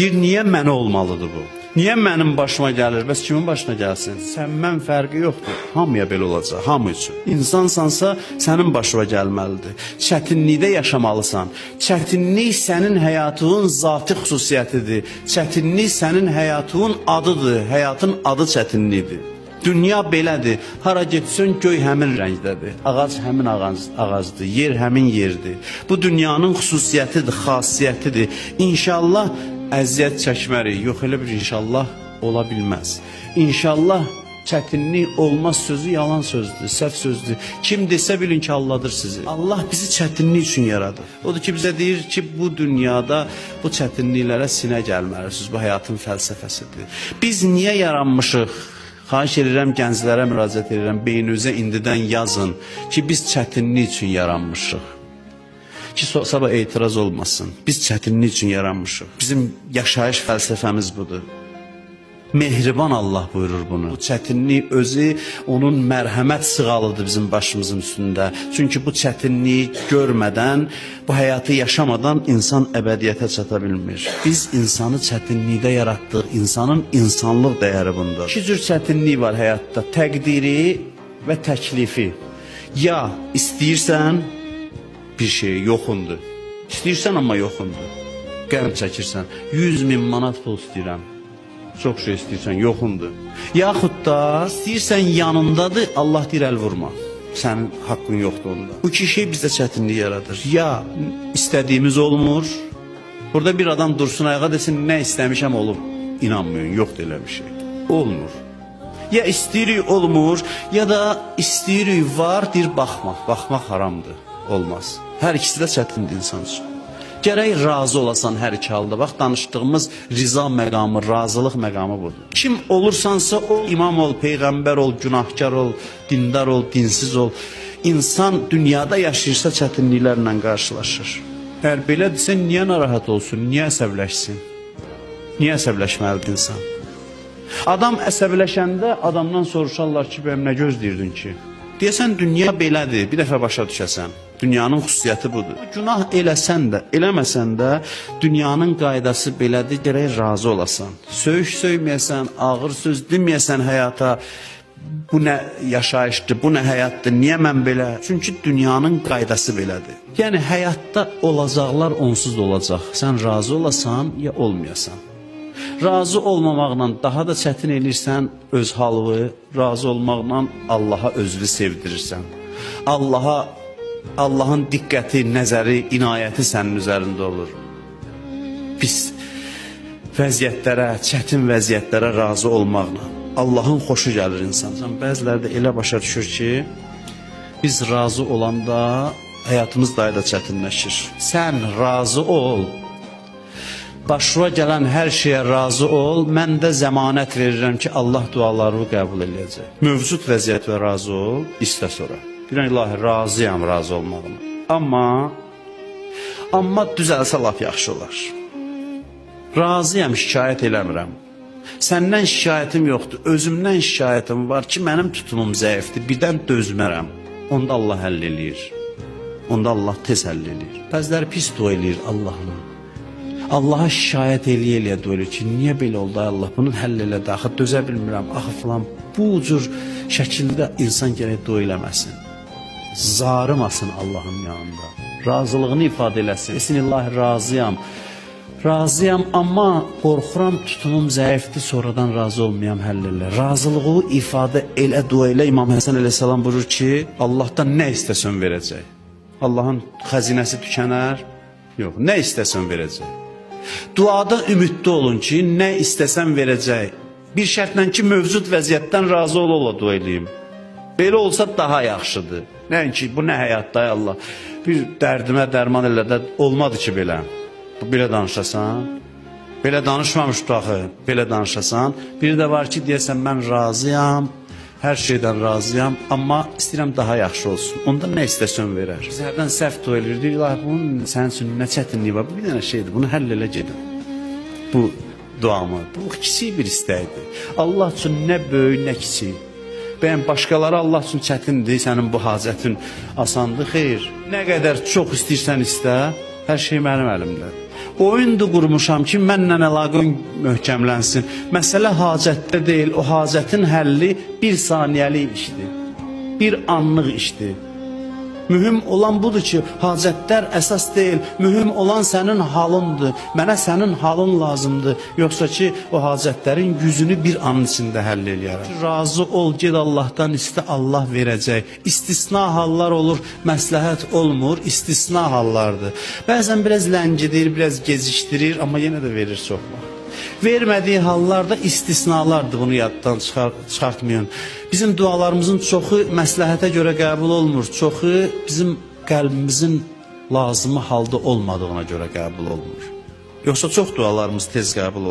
Deyir, niyə mənə olmalıdır bu? Niyə mənim başıma gəlir? Bəs kimin başına gəlsin? Sən mən fərqi yoxdur. Hamıya belə olacaq, hamı üçün. İnsansansa sənin başına gəlməlidir. Çətinlikdə yaşamalısan. Çətinlik sənin həyatının zati xüsusiyyətidir. Çətinlik sənin həyatının adıdır. Həyatın adı çətinlikdir. Dünya belədir. Hara getsən göy həmin rəngdədir. Ağac həmin ağacdır, yer həmin yerdir. Bu dünyanın xüsusiyyətidir, xasiyyətidir. İnşallah əziyyət çəkmərik. Yox, elə bir inşallah ola bilməz. İnşallah çətinlik olmaz sözü yalan sözdür, səhv sözdür. Kim desə bilin ki, aldadır sizi. Allah bizi çətinlik üçün yaradır. Odur ki, bizə deyir ki, bu dünyada bu çətinliklərə sinə gəlməlisiniz. Bu həyatın fəlsəfəsidir. Biz niyə yaranmışıq? Xahiş edirəm gənclərə müraciət edirəm, beyninizə indidən yazın ki, biz çətinlik üçün yaranmışıq. Ki sabah etiraz olmasın. Biz çətinlik üçün yaranmışıq. Bizim yaşayış fəlsəfəmiz budur. Mehriban Allah buyurur bunu. Bu çətinlik özü onun mərhəmət sığalıdır bizim başımızın üstündə. Çünki bu çətinliyi görmədən, bu həyatı yaşamadan insan əbədiyyətə çata bilmir. Biz insanı çətinlikdə yaratdıq. İnsanın insanlıq dəyəri bundur. İki cür çətinlik var həyatda: təqdiri və təklifi. Ya istəyirsən bir şey yoxundur. İstəyirsən amma yoxundur. Qəm çəkirsən. 100 min manat pul istəyirəm. Çox şey istəyirsən, yoxundur. Yaxud da istəyirsən yanındadır, Allah deyir əl vurma. Sənin haqqın yoxdur onda. Bu iki şey bizdə çətinlik yaradır. Ya istədiyimiz olmur. Burada bir adam dursun ayağa desin nə istəmişəm olub. İnanmayın, yoxdur elə bir şey. Olmur. Ya istəyirik olmur, ya da istəyirik var, deyir baxma. Baxmaq haramdır. Olmaz. Hər ikisi də çətindir insan üçün. Gərək razı olasan hər iki halda. Bax danışdığımız riza məqamı, razılıq məqamı budur. Kim olursansa ol, imam ol, peyğəmbər ol, günahkar ol, dindar ol, dinsiz ol. İnsan dünyada yaşayırsa çətinliklərlə qarşılaşır. Əgər belədirsə niyə narahat olsun, niyə əsəbləşsin? Niyə əsəbləşməlidir insan? Adam əsəbləşəndə adamdan soruşarlar ki, bəyəm nə gözləyirdin ki? Deyəsən dünya belədir, bir dəfə başa düşəsən. Dünyanın xüsusiyyəti budur. Günah eləsən də, eləməsən də dünyanın qaydası belədir, gərək razı olasan. Söyüş söyməyəsən, ağır söz deməyəsən həyata. Bu nə yaşayışdır, bu nə həyatdır, niyə mən belə? Çünki dünyanın qaydası belədir. Yəni həyatda olacaqlar onsuz da olacaq. Sən razı olasan ya olmayasan. Razı olmamaqla daha da çətin elirsən öz halını, razı olmaqla Allaha özünü sevdirirsən. Allahın diqqəti, nəzəri, inayəti sənin üzərində olur. Pis vəziyyətlərə, çətin vəziyyətlərə razı olmaqla Allahın xoşu gəlir insan. Bəziləri də elə başa düşür ki, biz razı olanda həyatımız daha da çətinləşir. Sən razı ol. Başına gələn hər şeyə razı ol. Mən də zəmanət verirəm ki, Allah dualarını qəbul eləyəcək. Mövcud vəziyyətə razı ol, istə sonra. Deyirəm, ilahi, razıyam razı olmağıma. Amma düzəlsə lap yaxşı olar. Razıyam, şikayət eləmirəm. Səndən şikayətim yoxdur, özümdən şikayətim var ki, mənim tutumum zəifdir, birdən dözmərəm. Onda Allah həll eləyir. Onda Allah tez həll eləyir. Bəziləri pis dua eləyir Allahına. Allaha şikayət eləyə-eləyə dua eləyir ki, niyə belə oldu ay Allah, bunu həll elə də, axı dözə bilmirəm, axı filan. Bu cür şəkildə insan gərək dua eləməsin. Zarımasın Allahın yanında. Razılığını ifadə eləsin. Desin ilahi razıyam. Razıyam, amma qorxuram tutumum zəifdir, sonradan razı olmayam həll elə. Razılığı ifadə elə dua elə. İmam Həsən əleyhissalam buyurur ki, Allahdan nə istəsən verəcək. Allahın xəzinəsi tükənər? Yox, nə istəsən verəcək. Duada ümidli olun ki, nə istəsən verəcək. Bir şərtlə ki, mövcud vəziyyətdən razı ola-ola dua eləyim. Belə olsa daha yaxşıdır. Nəinki bu nə həyatda ay Allah. Bir dərdimə dərman elə də olmadı ki belə. Belə danışasan. Belə danışmamışdı axı. Belə danışasan. Bir də var ki, deyəsən mən razıyam. Hər şeydən razıyam, amma istəyirəm daha yaxşı olsun. Onda nə istəsən verər. Biz hərdən səhv dua eləyirdik. İlahi, bunun sənin üçün nə çətinliyi var? Bu bir dənə şeydir. Bunu həll elə gedin. Bu duamı. Bu kiçik bir istəkdir. Allah üçün nə böyük, nə kiçik. Bəyəm başqaları Allah üçün çətindir, sənin bu hacətin asandır. Xeyr. Nə qədər çox istəyirsən istə, hər şey mənim əlimdədir. Oyundur qurmuşam ki, mənlə əlaqən möhkəmlənsin. Məsələ hacətdə deyil, o hacətin həlli bir saniyəlik işdir. Bir anlıq işdir. Mühüm olan budur ki, hacətlər əsas deyil. Mühüm olan sənin halındır. Mənə sənin halın lazımdır. Yoxsa ki, o hacətlərin yüzünü bir anın içində həll eləyərəm. Razı ol, ged Allahdan istə, Allah verəcək. İstisna hallar olur, məsləhət olmur, istisna hallardır. Bəzən biraz ləngidir, biraz gecikdirir, amma yenə də verir çox vaxt. Vermədiyi hallarda istisnalardır, bunu yaddan çıxartmayın. Bizim dualarımızın çoxu məsləhətə görə qəbul olmur, çoxu bizim qəlbimizin lazımı halda olmadığına görə qəbul olmur. Yoxsa çox dualarımız tez qəbul olur.